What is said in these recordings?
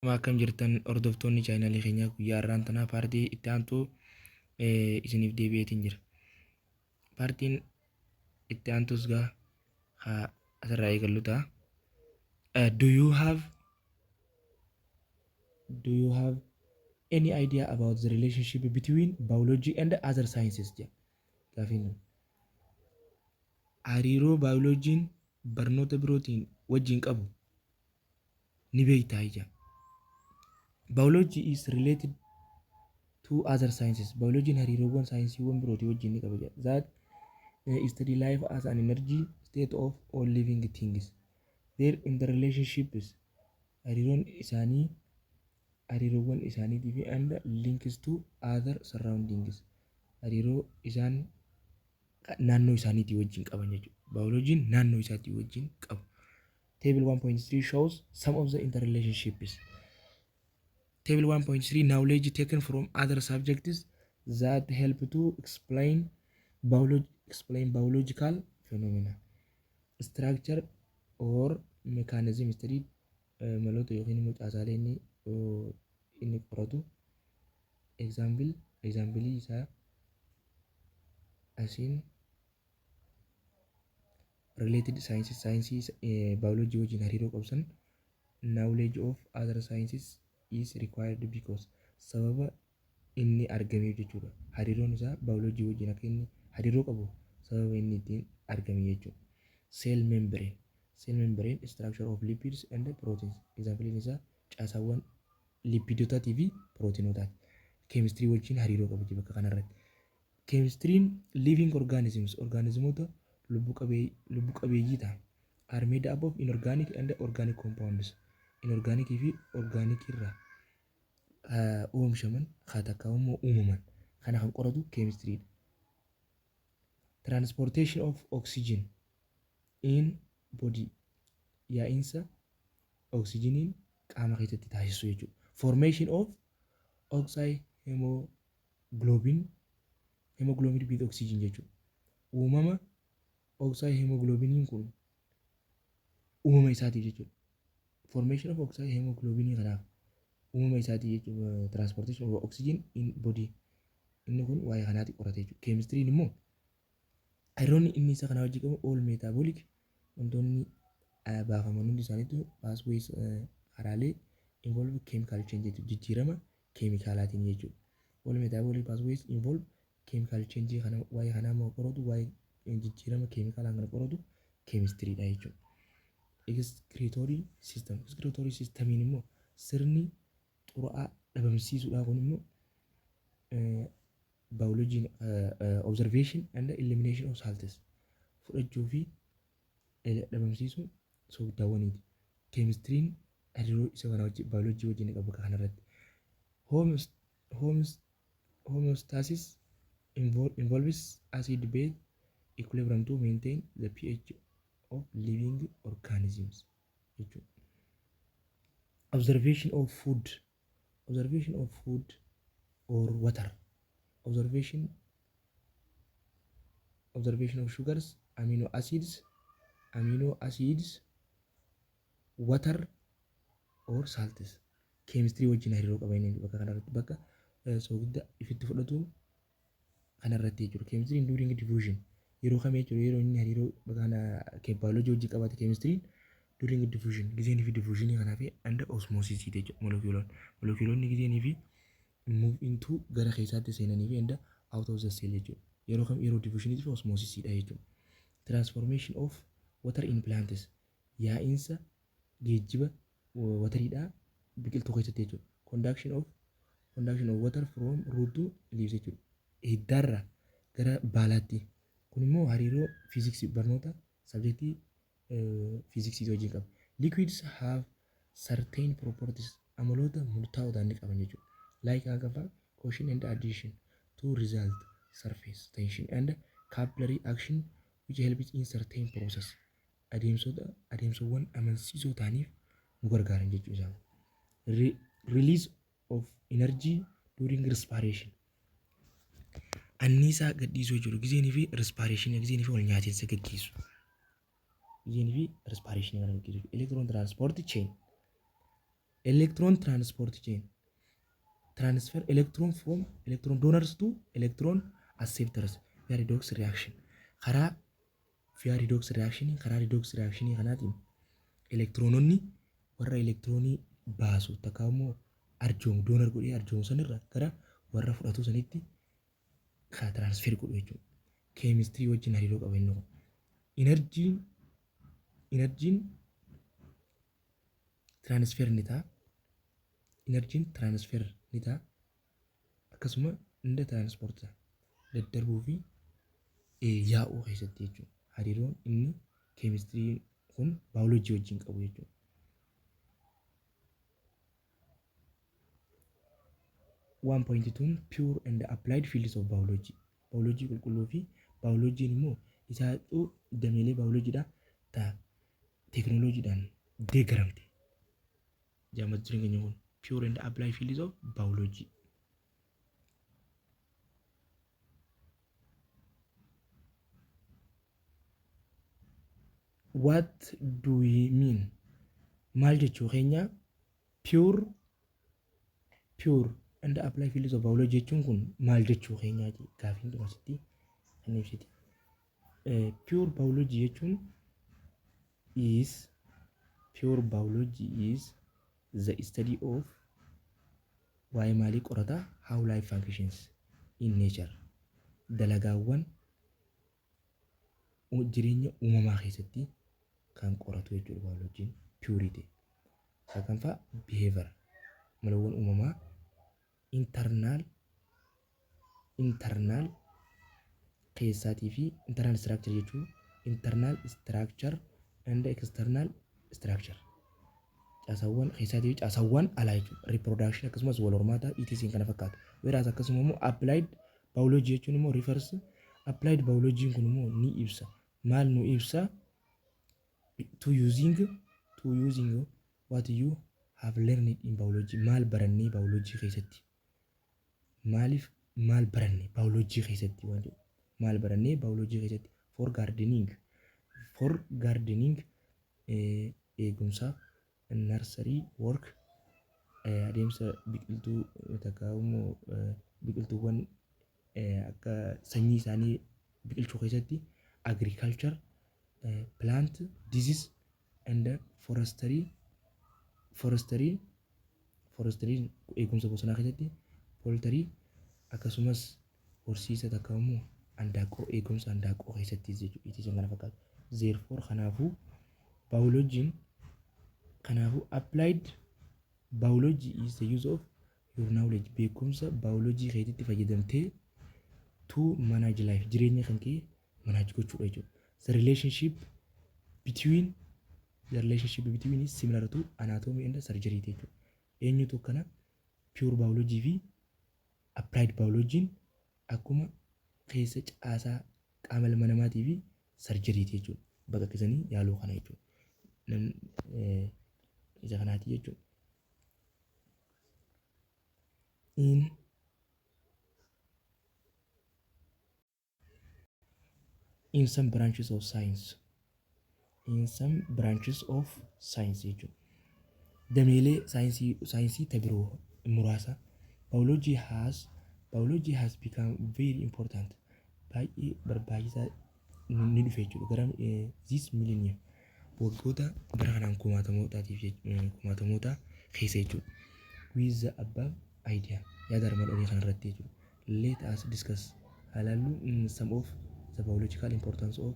Akkam jirtan, hordoftoonni chaanalii keenyaa? Guyyaa har'aan tanaa paartii itti aantu isiniif deebi'eetiin jira. Paartiin itti aantus gaa haa asirraa eegallu ta'a. Do you have any idea about the relationship between biology and other sciences? Jedha gaafiin kun. Hariiroo baayoloojiin barnoota birootiin wajjin qabu ni beektaa ija. Biology is related to other sciences. Biology'n hariiroowwan saayinsiiwwan birootii wajjin ni qaba jedha. That study life as an energy state of all living things. Their interrelationships, hariiroon isaanii, hariiroowwan isaaniitii fi and links to other surroundings, hariiroo isaan naannoo isaaniitii wajjin qaban jechuudha. Biology'n naannoo isaatii wajjin qabu. Table 1.3 shows some of the interrelationships. Table 1.3, knowledge taken from other subjects that help to explain biological phenomena. Structure or mechanism studied, maloota yookiin immoo caasaalee inni qoratu, example isaa asiin related sciences, saayinsii biology wajjin hariiroo qabsan. Knowledge of other sciences is required because sababa inni argameef jechuudha. Hariiroon isaa biology wajjin akka inni hariiroo qabu sababa inni ittiin argame jechuudha. Cell membrane. Cell membrane, structure of lipids and proteins. Example isaa caasaawwan lipiidotaatii fi proteinootaati. Keemistirii wajjin hariiroo qaba bakka kanarratti. Keemistiriin living organisms, organismoota lubbu qabeeyyii ta'an, are made up of inorganic and organic compounds. Inorganic fi organic irraa oomishaman haa takka immoo uumaman kana kan qoratu keemistiriidha. Transportation of oxygen in body, yaa'insa oksijiniin qaama keessatti taasisu jechuudha. Formation of oxyhemoglobin, hemoglobin with oxygen jechuudha. Uumama oxyhemoglobiniin kun uumama isaatiif jechuudha. Formation of oxyhemoglobinii kanaaf uumama isaatii jechuudha. Transportation of oxygen in body inni kun waa'ee kanaati qorate jechuudha. Keemistiriin immoo hariiroon inni isa kanaa wajjin qabu all metabolic wantoonni baafaman hundi isaaniitu pathways, karaalee involve chemical change jechuudha. Jijjiirama keemikaalaatiin jechuudha. All metabolic pathways involve chemical change. Kana waa'ee kanaa immoo qoratu, waa'ee jijjiirama keemikaalaa kana qoratu keemistiriidha jechuudha. Excretory system. Excretory systemiin immoo sirni xuraa'aa dhabamsiisuudha. Kun immoo baayoloojiin observation and elimination of salts, fudhachuu fi dhabamsiisuu soogiddaawwaniiti. Keemistiriin hariiroo isa kana wajjin baayoloojii wajjin qabu bakka kanarratti. Homeostasis involves acid base equilibrium to maintain the pH of living organisms jechuudha. Observation of food, observation of food or water, observation of sugars, amino acids, water or salts keemistirii wajjin hariiroo qaba inni bakka kanarratti, bakka soogidda ifitti fudhatu kanarratti jechuudha. Keemistiriin during diffusion yeroo kamii jechuudha? Yeroo inni hariiroo bakka kana baayoloojii wajjin qabaate keemistiriin during diffusion, gizeenii fi diffusionii kanaa fi and osmosis jechuudha. Molekiyuloonni gizeenii fi move into, gara keessaatti seenanii fi and out of the cell jechuudha. Yeroo kam? Yeroo diffusionii fi osmosisiidha jechuudha. Transformation of water in plants, yaa'insa geejjiba wateriidhaa biqiltuu keessatti jechuudha. Conduction of water from root to leaves jechuudha. Hiddaarraa gara baalaatti. Kun immoo hariiroo fiiziksii, barnoota subjectii fiiziksii wajjin qaba. Liquids have certain properties, amaloota murtaa'oo ta'an ni qaban jechuudha. Like hanga cohesion and adhesion to result surface tension and capillary action, which helps in certain process. Adeemsota, adeemsawwan amansiisoo ta'aniif nu gargaaran jechuu isaan. Release of energy during respiration. Anniisaa gadhiisuu jechuudha. Gizeenii fi respiration, gizeenii fi wal nyaatinsa gaggeessu. Gizeenii fi respiration kana gaggeessu. Electron transport chain. Electron transport chain transfer electron from electron donors to electron acceptors via redox reaction. Karaa via redox reaction, karaa redox reaction kanaatiin elektiroononni warra elektiroonii baasu takka immoo arjoomu, donor godhee arjoomu sanirra gara warra fudhatu sanitti kan transfer godhu jechuudha. Keemistirii wajjin hariiroo qaba inni kun. Energyn transfer ni ta'a. Energyn transfer ni ta'a. Akkasuma inda transport daddarbuu fi yaa'uu keessatti jechuudha. Hariiroon inni keemistirii kun baayoloojii wajjin qabu jechuudha. 1.2 Pure and applied fields of biology. Bioloojii qulqulluu fi baayoloojiin immoo isaatu dameelee baayoloojiidha ta teekinooloojiidhaan deeggaramte. Jaamatu jireenya kun pure and applied fields of biology. What do we mean? Maal jechuu keenya pure and applied fields of biology jechuun kun maal jechuu keenyaati gaafiin tun asitti kan ibsiti. Pure biology jechuun is pure biology is the study of, waa'ee maalii qorata? How life functions in nature, dalagaawwan jireenya uumamaa keessatti kan qoratu jechuudha baayoloojiin pure ta'e. Kan fa'a behavior, malawwan uumamaa, internal keessaatii fi internal structure jechuun internal structure and external structure, caasaawwan keessaatii fi caasaawwan alaa jechuudha. Reproduction akkasumas wal hormaata, etc kana fakkaatu. Whereas akkasuma immoo applied biology jechuun immoo refers, applied biology kun immoo ni ibsa. Maal nu ibsa? To using what you have learned in biology, maal barannee biology keessatti, maaliif, maal baranne biology keessatti waan jedhu, maal barannee biology keessatti for gardening, eegumsaaf, nursery work, adeemsa biqiltuu takka immoo biqiltuuwwan akka sanyii isaanii biqilchuu keessatti, agriculture, plant disease and forestry, eegumsa bosonaa keessatti, poultry, akkasumas horsiisa takka immoo handaaqqoo, eegumsa handaaqqoo keessatti jechuudha. Isin kana fakkaatu. Therefore, kanaafuu baayoloojiin, kanaafuu applied biology is the use of your knowledge, beekumsa baayoloojii keetitti fayyadamtee, to manage life, jireenya kan kee manage gochuudha jechuudha. The relationship between is similar to anatomy and surgery jechuudha. Eenyutu akkana? Pure biology fi applied biology akkuma keessa caasaa qaama ilma namaatii fi surgery jechuudha. Baqaqsanii yaaluu kana jechuudha. Isa kanaati jechuudha. In some branches of science, in some branches of science jechuudha. Dameelee saayinsii ta biroo muraasa biology has become very important, baay'ee barbaachisaa ni dhufe jechuudha. Gara this millennium, waggoota bara kanaan kumaatamootaatiif kumaatamoota keessa jechuudha. With the above idea, yaada armaan olii kanarratti jechuudha. Let us discuss, ilaallu, some of the biological importance of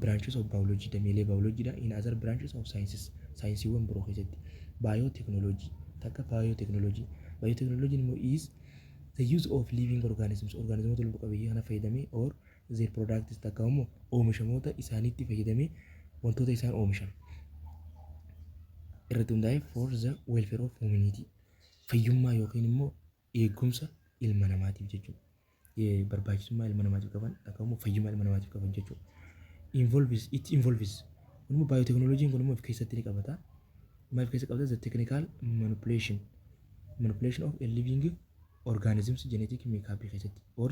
branches of biology, dameelee biologyidha, in other branches of sciences, saayinsiiwwan biroo keessatti. Biotechnology takka, biotechnology immoo is the use of living organisms, organismoota lubbu qabeeyyii kana fayyadamee, or their products, takka immoo oomishamoota isaaniitti fayyadamee wantoota isaan oomishan irratti hundaa'e, for the welfare of humanity, fayyummaa yookiin immoo eegumsa ilma namaatiif jechuudha. Barbaachisummaa ilma namaatiif qaban akka immoo fayyummaa ilma namaatiif qaban jechuudha. It involves, kun immoo baayooteknooloojiin kun immoo of keessatti ni qabata. Maal of keessa qabata? The technical manipulation of a living organisms genetic makeup keessatti or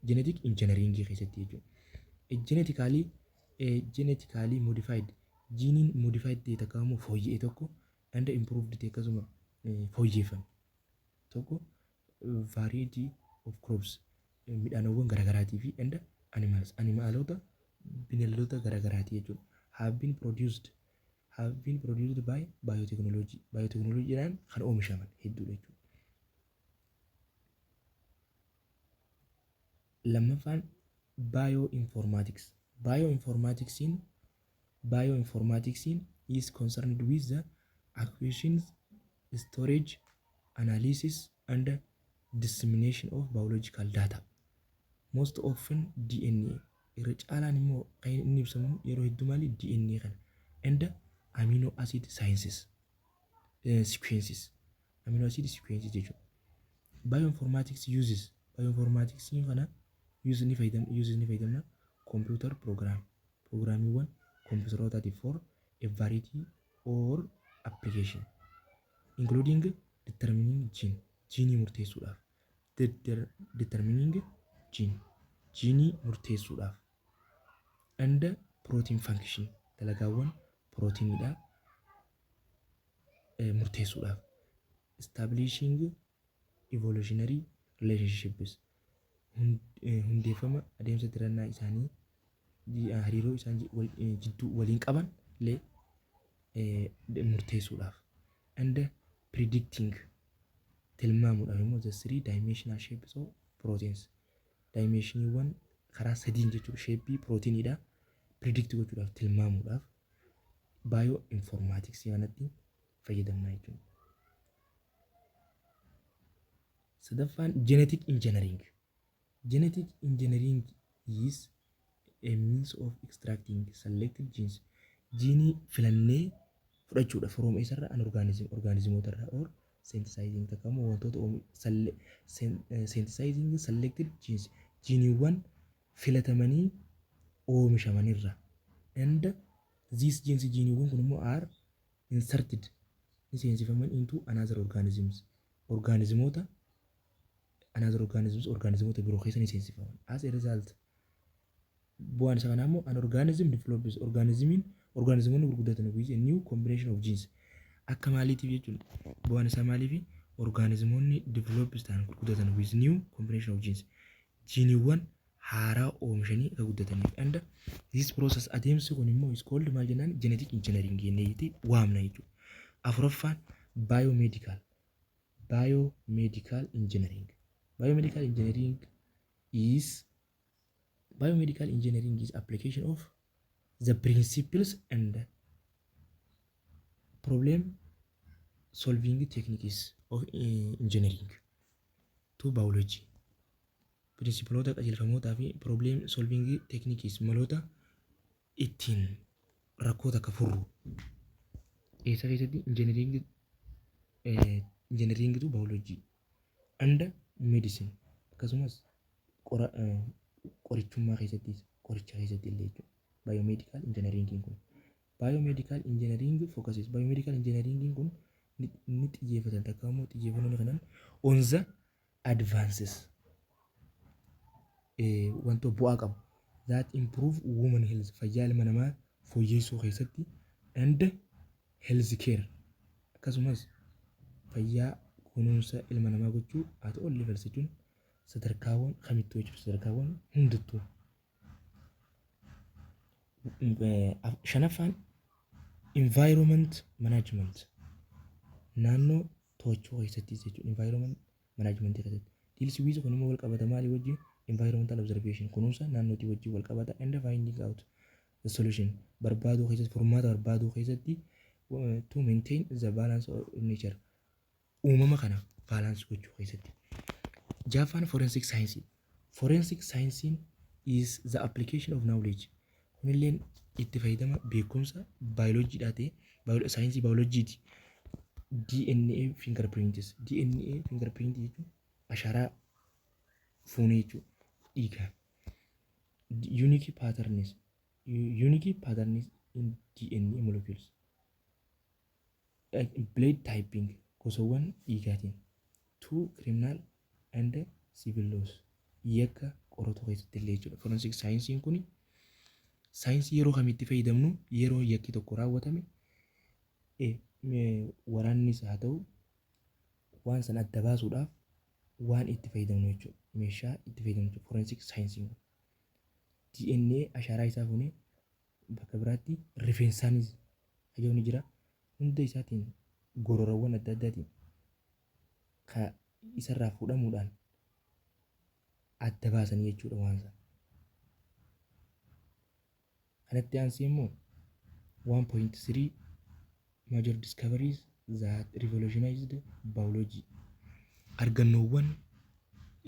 genetic engineering keessatti jechuudha. Genetically modified, jiiniin modified ta'e takka immoo fooyya'e tokko And improved ta'e, akkasuma fooyyeffame tokko variety of crops, midhaanowwan garaagaraatii fi and animals, animaalota, bineeldota garaagaraatii jechuudha, have been produced by biotechnology, biotechnologyidhaan kan oomishaman hedduudha jechuudha. Lammaffaan bioinformatics. Bioinformaticsiin is concerned with the acquisition, storage, analysis and dissemination of biological data. Most often DNA. Irra caalaan immoo kan inni ibsamu yeroo hedduu maali? DNA kana. And amino acid sciences sequences, amino acid sequences jechuudha. Bioinformatics uses, bioinformatics kana use ni fayyadamna, uses ni fayyadamna, computer program, programmiiwwan kompiitarootaatiif, for a variety or application including determining gene, jiinii murteessuudhaaf, determining gene, jiinii murteessuudhaaf, and protein function, dalagaawwan pirootiiniidha murteessuudhaaf, establishing evolutionary relationships, hundeeffama adeemsa tirannaa isaanii, hariiroo isaan jidduu waliin qaban illee murteessuudhaaf, and predicting, tilmaamuudhaaf immoo, the three dimensional shapes of proteins, dimensioniiwwan karaa sadiin jechuudha, shapeii pirootiiniidha predict gochuudhaaf, tilmaamuudhaaf bioinformatics kanatti fayyadamna jechuudha. Sadaffaan genetic engineering. Genetic engineering is a means of extracting selected genes. Jiinii filannee fudhachuudha. From eessarraa? An organism, organismoota irraa, or synthesizing, takka immoo wantoota synthesizing selected genes, jiiniiwwan filatamanii oomishamanirra. And these genes, jiiniiwwan kun immoo, are inserted, ni seensifaman, into another organisms, organismoota, another organisms, organismoota biroo keessa ni seensifaman. As a result, bu'aan isa kanaa immoo, an organism develops, organismiin, organismoonni gurguddatan, with a new combination of genes. Akka maaliitiif jechuun bu'aan isaa maaliifi? Organismoonni develops ta'an, gurguddatan, with new combination of genes, jiiniiwwan haaraa oomishanii akka guddataniif. And this process, adeemsi kun immoo, is called maal jennaan? Genetic engineering jenneeti waamna jechuudha. Afuraffaan biomedical engineering. Biomedical engineering is application of the principles and problem solving techniques of engineering to biology. Principleoota, qajeelfamootaa fi problem solving techniques, maloota ittiin rakkoo takka furru. Eessa keessatti? Engineering to biology and medicine, akkasumas qorichummaa keessattis, qoricha keessatti illee jechuudha. Biomedical engineering kun. Biomedical engineering focuses, biomedical engineering kun ni xiyyeeffatan, takka immoo xiyyeeffannoo kanan, on the advances, wantoota bu'aa qabu, that improve woman health, fayyaa ilma namaa fooyyessuu keessatti, and health care, akkasumas fayyaa kunuunsa ilma namaa gochuu, at all levels jechuun sadarkaawwan kamittuu jechuudha, sadarkaawwan hundattuu. Shanaffaan environment management, naannoo to'achuu keessatti jechuudha. Environment management keessatti deals with, kun immoo wal qabata maalii wajjin? Environmental observation, kunuunsa naannootii wajjin wal qabata, and finding out the solution, barbaaduu keessatti, furmaata barbaaduu keessatti, to maintain the balance of nature, uumama kana balance gochuu keessatti. Jahaffaan forensic science. Forensic science is the application of knowledge. Kunilleen itti fayyadama beekumsa baayoloojiidhaa ta'e, saayinsii baayoloojiiti. DNA fingerprints. DNA fingerprint jechuun ashaaraa fuunee jechuudha. Dhiigaa. Unique patterns. Unique patterns in DNA molecules. Blood typing, gosawwan dhiigaatiin. To criminal and civil laws, yakka qoratu keessatti illee jechuudha. Forensic saayinsiin kun saayinsii yeroo kamitti fayyadamnu? Yeroo yakki tokko raawwatame Waraannis haa ta'u, waan sana adda baasuudhaaf waan itti fayyadamnu jechuudha. Meeshaa itti fayyadamnu jechuudha. Forensic saayinsiin kun. DNA ashaaraa isaa fuunee bakka biraatti rifeensaanis hajoonni jira. Hunda isaatiin gororawwan adda addaatiin ka isarraa fuudhamuudhaan adda baasanii jechuudha waan sana. Kanatti aansee immoo 1.3 Major discoveries that revolutionized biology, argannoowwan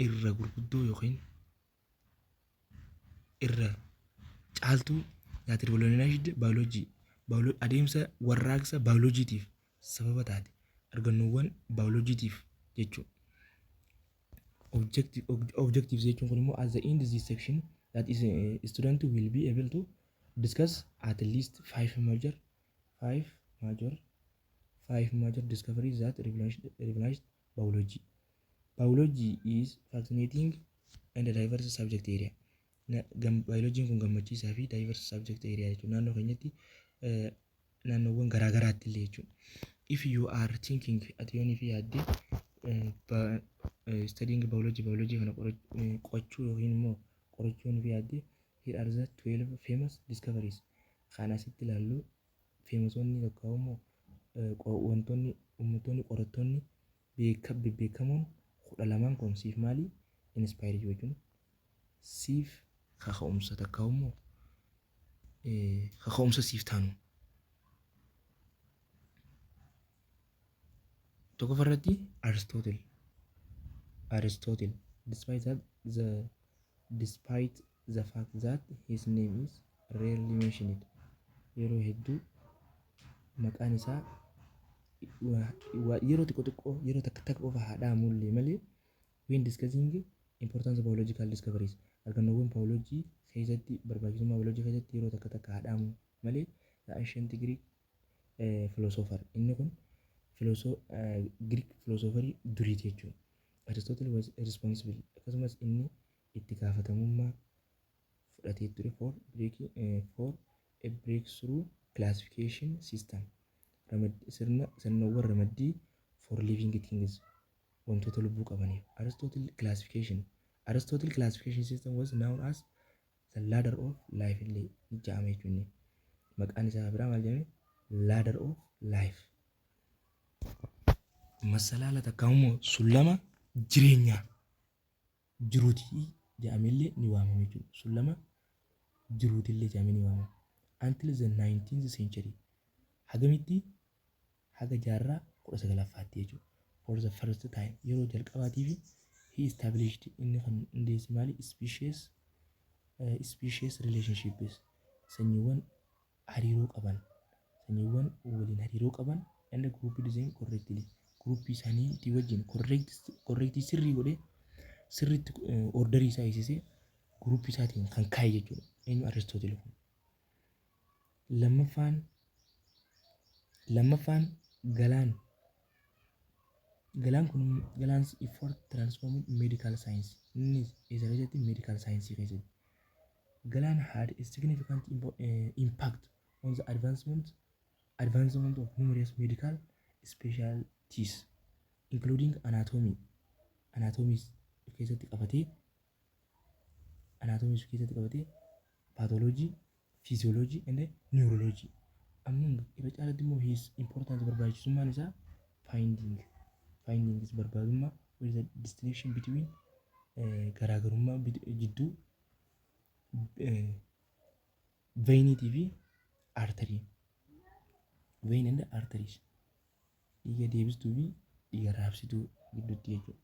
irra gurguddoo yookiin irra caaltuu that revolutionized biology, adeemsa warraaqsa baayoloojiitiif sababa taate, argannoowwan baayoloojiitiif jechuudha. Objectives jechuun kun immoo, at the end of this section, that is, a student will be able to discuss at least five major discoveries that revolutionized biology. Biology is fascinating and diverse subject area. Biologiin kun gammachiisaa fi diverse subject area jechuudha. Naannoo keenyatti, naannoowwan garaa garaatti illee jechuudha. If you are thinking, ati yoonii fi yaaddee, studying biology, biology kana qo'achuu yookiin immoo qorachuu yoonii fi yaaddee, here are the 12 famous discoveries. Kan asitti ilaallu famousoonni tokko immoo wantoonni uummattoonni qorattoonni bebbeekamoon 12n kun siif maali? Inspire jechuun siif kaka'umsa takka immoo kaka'umsa siif taanu. Tokkoffaa irratti Aristotle. Aristotle, despite the fact that his name is rarely mentioned, yeroo hedduu maqaan isaa yeroo xiqqoo xiqqoo, yeroo takka takka qofa haa dhahamullee malee, when discussing importance of biological discoveries, argannoowwan bioloojii keessatti barbaachisummaa bioloojii keessatti yeroo takka takka haa dhahamu malee, the ancient Greek philosopher, inni kun Greek philosopherii duriiti jechuudha. Aristotle was responsible, akkasumas inni itti gaafatamummaa fudhatee ture, for a breakthrough classification system, sirna sirnawwan ramaddii, for living things, wantoota lubbuu qabaniif. Aristotle classification system was known as the ladder of life illee ni jedhama jechuudha. Maqaan isaa biraa maal jedhame? Ladder of life. Masalaala takka immoo sullama jireenyaa jiruutii jedhamellee ni waamama jechuudha. Sullama jiruutillee jedhamee ni waamama. Until the 19th century, hagamitti? Haga jaarraa 19ffaatti jechuudha. For the first time, yeroo jalqabaatiif, he established, inni kan hundeesse maali? Species relationships, sanyiiwwan hariiroo qaban, sanyiiwwan waliin hariiroo qaban, and group design correctly, groupii isaanii wajjin correct sirrii godhee, sirriitti orderii isaa eegsisee groupii isaatiin kan kaa'e jechuudha. Eenyu? Aristotle kun. Lammaffaan Galen. Galen kun, Galen's effort transformed medical science. Innis eessa keessatti? Medical science keessatti. Galen had a significant impact on the advancement of numerous medical specialties, including anatomy. Anatomy keessatti qabatee, anatomy keessatti qabatee, pathology, physiology and neurology. Ammoo irra caalatti immoo his important, barbaachisummaan isaa, findings, barbaadummaa, with the distinction between, garaagarummaa jidduu veiniitii fi artery, vein and arteries, dhiiga deebistuu fi dhiiga raabsituu gidduutti jechuudha.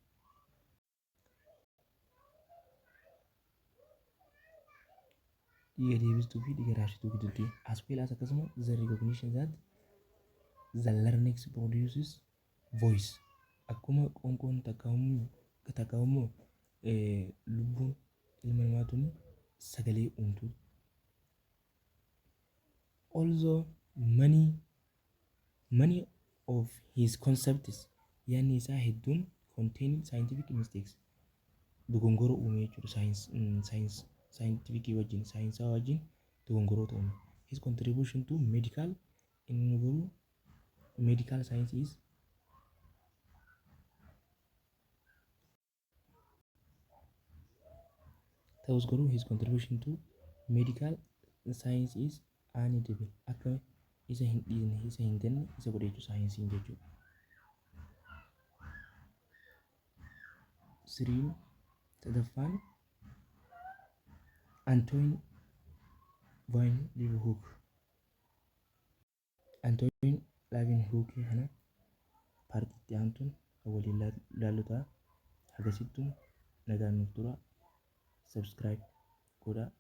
Dhiiga deebistuu fi dhiiga raabsituu gidduutti, as well as, akkasuma, the recognition that the larynx produces voice, akkuma qoonqoon takkaa'ummoo lubbuun ilma namaa tuni sagalee uumtu. Also many of his concepts, yaadni isaa hedduun, containing scientific mistakes, dogongora uume jechuudha. Science scientific wajjin, saayinsaa wajjin dogongoroota uume. His contribution to medical, inni garuu medical science is Ta'us garuu his contribution to medical science is undeniable. Akka isa hin dhiisne, isa hin ganne isa godhe jechuudha saayinsiin jechuudha. Siriin sadaffaan Antoine van Leeuwenhoek. Antoine Leeuwenhoek kana paartii itti aantuun kan waliin ilaallu ta'a. Hagasittuu nagaan nuuf tura. Subscribe godhaa.